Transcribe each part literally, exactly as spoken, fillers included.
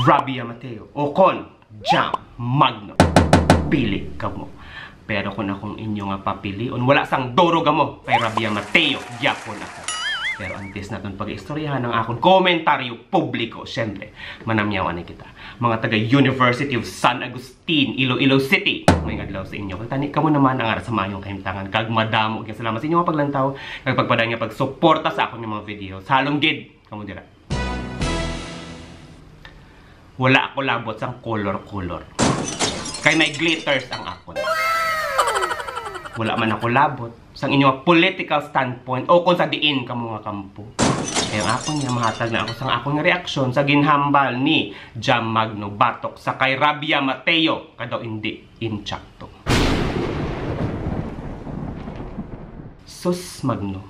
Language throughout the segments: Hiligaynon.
Rabia Mateo, o kon Jam Magno. Pili kamo. Pero kung akong inyo nga papilion, wala sang duro kamo kay Rabia Mateo gyapon ako. Pero antes naton pag-istoryahan ang akon komentaryo publiko, syempre, manamyawan na kita. Mga taga University of San Agustin, Iloilo City, may adlaw sa inyo. Kag tani kamo naman ang ara sa maayong kahimtangan. Kag madamo gyud salamat sa inyo nga paglantaw, kag pagpadayon nga pagsuporta sa akon nga mga videos. Halong gid kamo dira. Wala ako labot sang color-color. Kay may glitters ang akon. Wala man ako labot sang inyo nga political standpoint o kung sa diin kamo nga kampo. Kay ang akon nga mahatag na ako sang akon nga reaksyon sa ginhambal ni Jam Magno batok sa kay Rabia Mateo, kay daw indi insakto. Sus, Magno.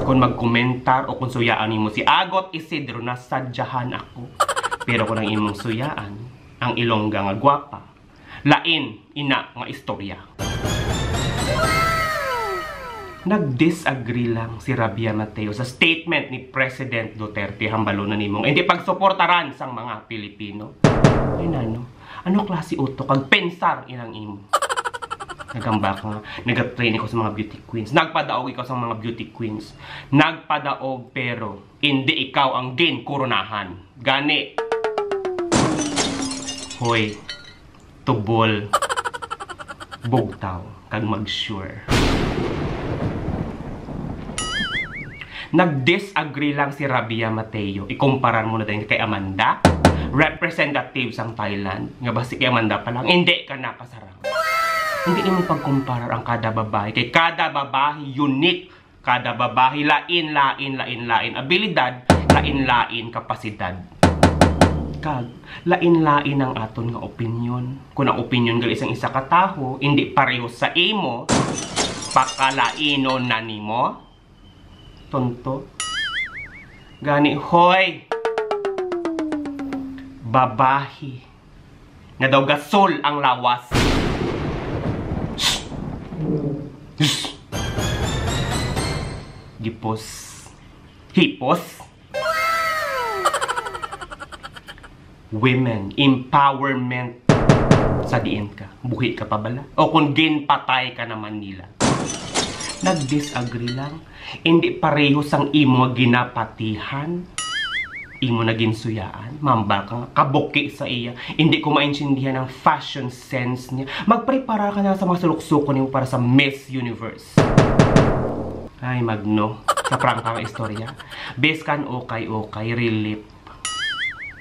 Kung magkomentar o kung suyaan nimo si Agot Isidro, nasadyahan ako. Pero kung ang imong suyaan, ang Ilongga nga gwapa, lain ina nga istorya. Nag-disagree lang si Rabia Mateo sa statement ni President Duterte, hambalon na nimong hindi pagsuportaran sang mga Pilipino. Ay, nano? Ano klase utok kag pensar inang imo? Nagamba ka nga, nagatrain ikaw sa mga beauty queens. Nagpadaog ikaw sa mga beauty queens. Nagpadaog, pero hindi ikaw ang ginkoronahan. Gani. Hoy, tubol, bugtaw, kag mag-sure. Nag-disagree lang si Rabia Mateo. Ikumparar mo na din kay Amanda, representative sang Thailand, nga basi kay Amanda pa lang, hindi ka nakasarang. Hindi nimo pagkumparar ang kada babae, kay kada babae unique. Kada babae lain-lain, lain-lain abilidad, lain-lain kapasidad. Kag lain-lain ang aton nga opinyon. Kung ang opinyon gali sang isa ka tawo, hindi pareho sa imo, pakalainon na nimo. Tonto. Gani, hoy! Babahi. Nga daw gasol ang lawas. Gipos. Hipos. Women empowerment. Sa diin ka? Buhi ka pa bala? O kung ginpatay ka naman nila? Nag-disagree lang. Hindi pareho sang imo nga ginapatihan. Imo na ginsuyaan. Mambal ka nga kabuki sa iya. Hindi ko maintindihan ang fashion sense niya. Magprepara ka na sa mga suluksukon nimo para sa Miss Universe. Ay, Magno. Sa prangka nga istorya. Biskan okay-okay, relief.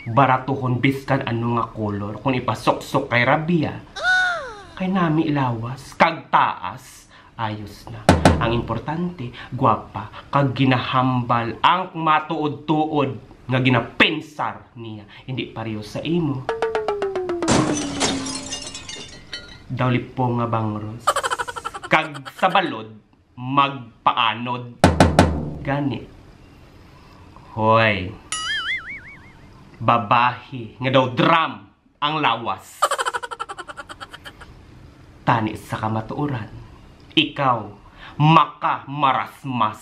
Baratuhon biskan ano nga kolor. Kung ipasuksok kay Rabia, kay nami lawas, kag taas, ayos na. Ang importante, gwapa, kag ginahambal ang matuod-tuod nga ginapensar niya. Hindi pareho sa imo. Daw lipong nga bangros. Kag sa balod, magpaanod. Gani. Hoy. Babahi nga daw drum ang lawas. Tani sa kamatuoran, ikaw makamarasmas.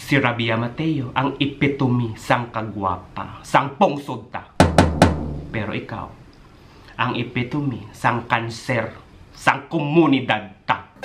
Si Rabia Mateo ang epitome sang kagwapa, sang pungsod ta. Pero ikaw, ang epitome sang kanser, sang komunidad ta.